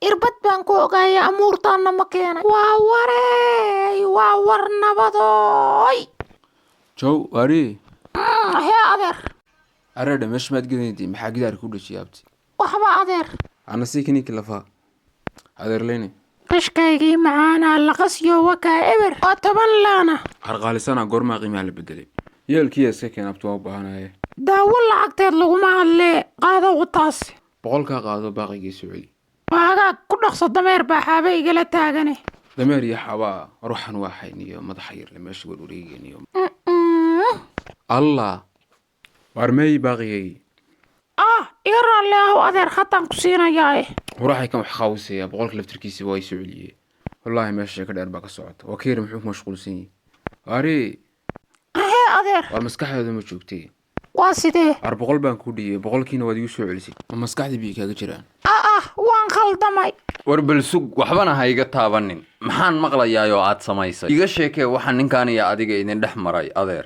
Irbad baan ku ogaaya, amuurtaanna ma keenay. Waa wareey, waa war nabadooy. Jow waari. Hee adeer. Areedha, meesha maad gedanaydi? Maxaa gidaarka ku dhejiyay, abti? Waxba, adeer. Ana sii kiniinki lafaha, adeerleyne. Qishkaygii macaanaa laqasyo, wakaa eber oo 10 laana. Harqaalisana, goormaa qiimaha la bedelay? Yeelkiya iska keen, abti, waa u baahanaye. Daawo lacagteed laguma hadlee, qaado wataas. 100-kaa qaado, baaqigii socodi. Waa hagaag, ku dhaqso, dameer baa xaaba igala taagane. Dameer iyo xabaa, war waxaan waa xayniyo madaxa yarle meesha warwareegeniyo. Allah, waar meey baaqigay? Ah, iga raalli ahow adeer, haddaan ku siinayaae. Waraxay kan wax khaawisaya, 100-ka laftirkiisa waa i soo celiyey. Wallaahi meesha sheeko dheer baa ka socota. Waa ka yar, muxuu ku mashquulsan yahay, waari? Hee adeer. Waar maskaxdeeda ma joogtay? Waa sidee? Waar 100 baan kuu dhiyey, 100-kiina waad igu soo celisay. Ma maskaxdii biyo kaaga jiraan? Ah, waan khaldamay. War bal sug, waxbana ha iga taabanin. Maxaan maqlayaayoo aad samaysay? Iga sheekee waxa ninkan iyo adiga idin dhex maray, adeer.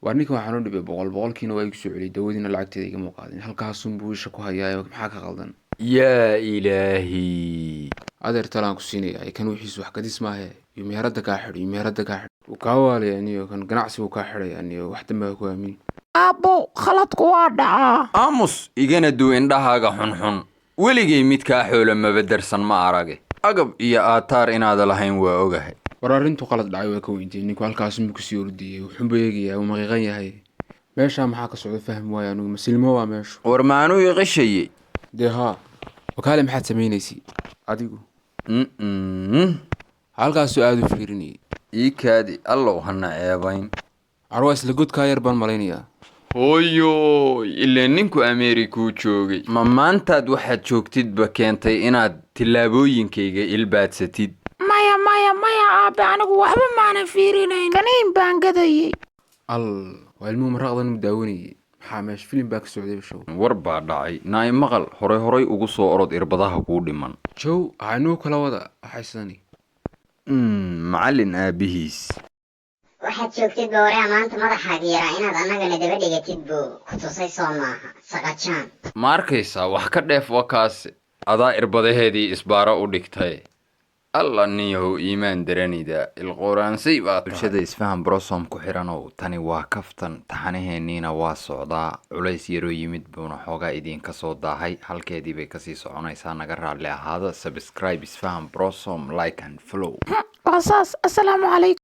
Waar ninkan waxaan u dhibay 100, 100-kiina waa igu soo celiyey, dawadiina lacagteeda igama qaadin. Halkaasun buu isha ku hayaayo, maxaa ka qaldan? Yaa ilaahi! Adeer, talaan ku siinaya. Kan wixiisu wax kadis maahe, iyo meherada kaa xidho, iyo meherada kaa xidho, wuu kaa waalaya niyo. Kan ganacsi wuu kaa xidhaya niyo, wax dambe ha ku aamin. Aabbow, khaladku waa dhacaa. Aamus, igana duu indhahaaga xunxun. Weligay mid kaa xoolo mabadarsan ma arage. Agab iyo aataar inaada lahayn waa ogahay. War arrintu qalad dhacay waa ka weyntay. Ninku halkaasunbuu kusii ordiyey, wuxuunbuu eegayaa, wuu maqiiqan yahay. Meeshaa maxaa ka socda? Fahmi waayo anigu, masilmo waa meeshu. War maanuu iqishayey? Dee haa, wakaale, maxaad samaynaysay adigu? Halkaasuu aada u fiirinayay. Ii kaadi, allow hana ceebayn. Carwaa isla godkaa yar baan malaynayaa. Hooyoy, ilaa ninku Ameerikuu joogay. Ma maantaad waxaad joogtidba keentay inaad tillaabooyinkayga ilbaadsatid? Maya, maya, maya, aabe, anigu waxba maanan fiirinayn, kaniin baan gadayay. Al waa ilmuhu maraqdan mu daawanayay. Maxaa meesha filim baa ka socday show? War baa dhacay. Naay maqal, horay horay ugu soo orod irbadaha kuu dhiman. Jow, waxaa inuu kala wada waxaysadani. Macallin aabbihiis. Waxaad joogtid boorea maanta, madaxaaga yaraa inaad annagana daba dhigatid buu ku tusay, soo maaha, saqajaan? Ma arkaysaa? Wax ka dheef wakaase, adaa irbadaheedii isbaaro u dhigtay. Alla ninyahow, iimaan daranida, ilqoraansay baa. Bulshada Isfahan Brosom ku xiranow, tani waa kaftan, taxanaheenniina waa socdaa. Culays yaroo yimid buuna xoogaa idiinka soo daahay, halkeedii bay kasii soconaysaa. Naga raalli ahaada. Subscribe Isfahan Brosom, like and follow. Waa saas. Assalaamu calaykum.